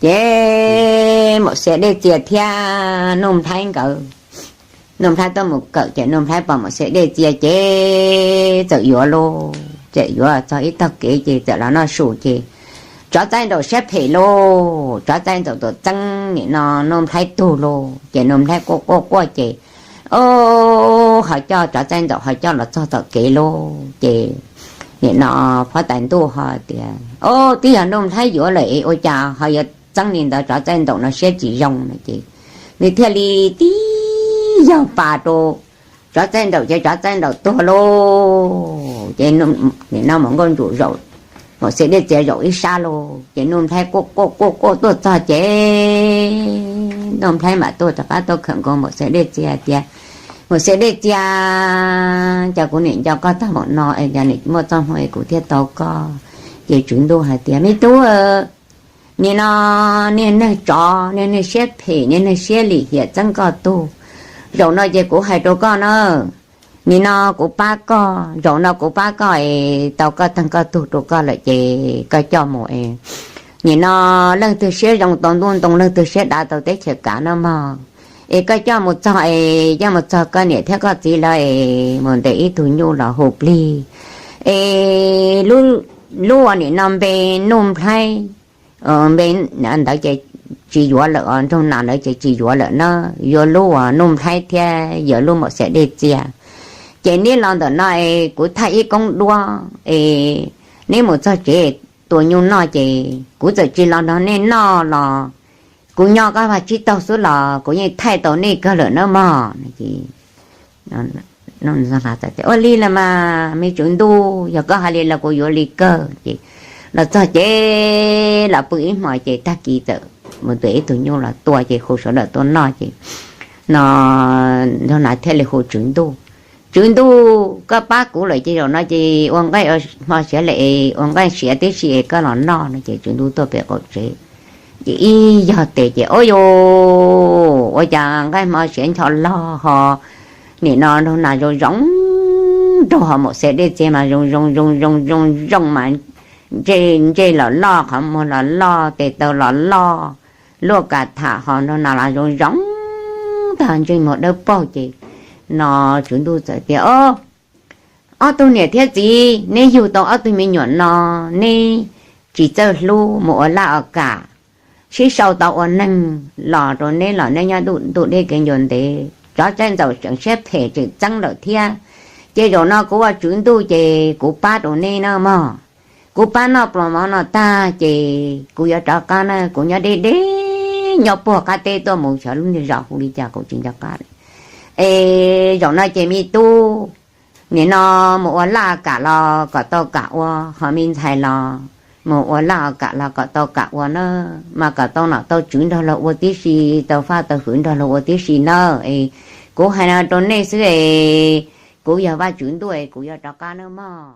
Ces Maum Xiav Dej Txias thiab Nuj Nplhaib nkawd, Nuj Nplhaib tuaj mus kawm ces Nuj Nplhaib pom Maum Xiav Dej Txias ces txawm yuav lauj, txawm yuav txog ib tog kev ces txawm los noj su ces Tsov Txaij Nraum siab phem lauj, Tsov Txaij Nraum tuam txeeb nim no Nuj Nplhaib tug lauj, ces Nuj Nplhaib quaj quaj quaj ces, o, ho coj Tsov Txaij Nraum ho coj los txog tom kev lauj ces nim no phab tais ntuj ho tias, o, twb yog Nuj Nplhaib yuav lawm es ua cas ho yuav txeeb li ntawd, Tsov Txaij Nraum no siab tsis zoo no ces nws thiaj li tib yog pas rau Tsov Txaij Nraum ces Tsov Txaij Nraum tuag lauj. Ces nim no Maum Nkauj Ntsum zaum, Maum Xiav Dej Txias zaum ib sab lauj, ces Nuj Nplhaib quaj quaj quaj quaj tuaj txog ces Nuj Nplhaib mam tuaj rov qab tuaj khawm nkaus Maum Xiav Dej Txias tias, Maum Xiav Dej Txias, cas kuv niam nco koj tag npaum no es cas niam muaj txoj hmoo es kuv thiaj tau koj. Ces Tswv Ntuj hais tias, me tub, nim no niag neeg tsov, niag neeg siab phem, niag neeg siab lim hiam txeeb koj tug, zaum no ces kuv hais rau koj na, nim no kuv pab koj, zaum no kuv pab koj es tau koj tag koj tug rau koj lawm ces koj coj mus es nim no leej twg siab zoo tau ntuj ntoo, leej twg siab dav tau teb chaws kav no mog. Es koj coj mus txog es coj mus txog koj niam thiab koj txiv lawv es mus ntes ib tug nyuj los hu plig es lub ua nim no npe Nuj Nplhaib, npe ntawd ces tsis yuav lawm, nraug nas ntawd ces tsis yuav lawm na, yuav lub uas Nuj Nplhaib thiab yuav lub Maum Xiav Dej Txias. Ces neb los ntawm no es kuv thaij ib koob duab es neb mus txog tsev tua nyuj noj ces kuv txawm tsis los nrog nej noj los kuv nyob koj vaj tsib taug xwb los kuv yeej thaij tau nej kawg lawm nawb mog. Ua li los mas me Tswv Ntuj, yog koj hais li los kuv yuav li kawg. Ces los txog ces los pw ib hmos ces tag kis txawm mus ntes ib tug nyuj los tua ces hu sawv daws tuaj noj ces no nraug nas thiaj li hu Tswv Ntuj, Tswv Ntuj, koj pab kuv lawm ces zaum no ces ua nqaij hmo siav lawm es ua nqaij siav tib si es koj los noj no ces Tswv Ntuj tuaj pem qaum tsev ces ib yog tes ces ua cas nqaij hmo siav ncho log ho nim no nraug nas zoo zoo nraug ho Maum Xiav Dej Txias mas zoo zoo zoo zoo zoo zoo mas ntsej los loj, qhov muag los loj, tes taw los loj, luaj kas tham ho nraug nas los zoo zoo tag ntsej muag dawb paug ces no Tswv Ntuj txawm tias, ob tug niam thiab txiv, neb yug tau ob tug me nyuam no, neb tsis txawj hlub, mus ua laj ua kam, sib sau tau ua neeg los rau neb los neb nyob ntuj deb kev ncua ntev, Tsov Txaij Ntxaum tseem siab phem tseem txeeb lawm thiab. Ces zaum no kuv ua Tswv Ntuj ces kuv pab rau neb na mog. Kuv pab noj pluas mov no tag ces kuv yuav rov qab na, kuv nyob deb deb nyob puag qab teb tuaj mus xyov lub niag zos hu li cas kuv tsis nco qab. Es zaum no ces me tub, nim no mus ua laj kam los kom tau kam ua, ho me ntxhais los mus ua laj kam los kom tau kam ua na, mas kom tau nom tau tswv nrog luag ua tib si, tau faj tau fwm nrog luag ua tib si na. Es kuv hais no rau nej xwb es kuv yog Vaj Tswv Ntuj es kuv yuav rov qab nawb mog.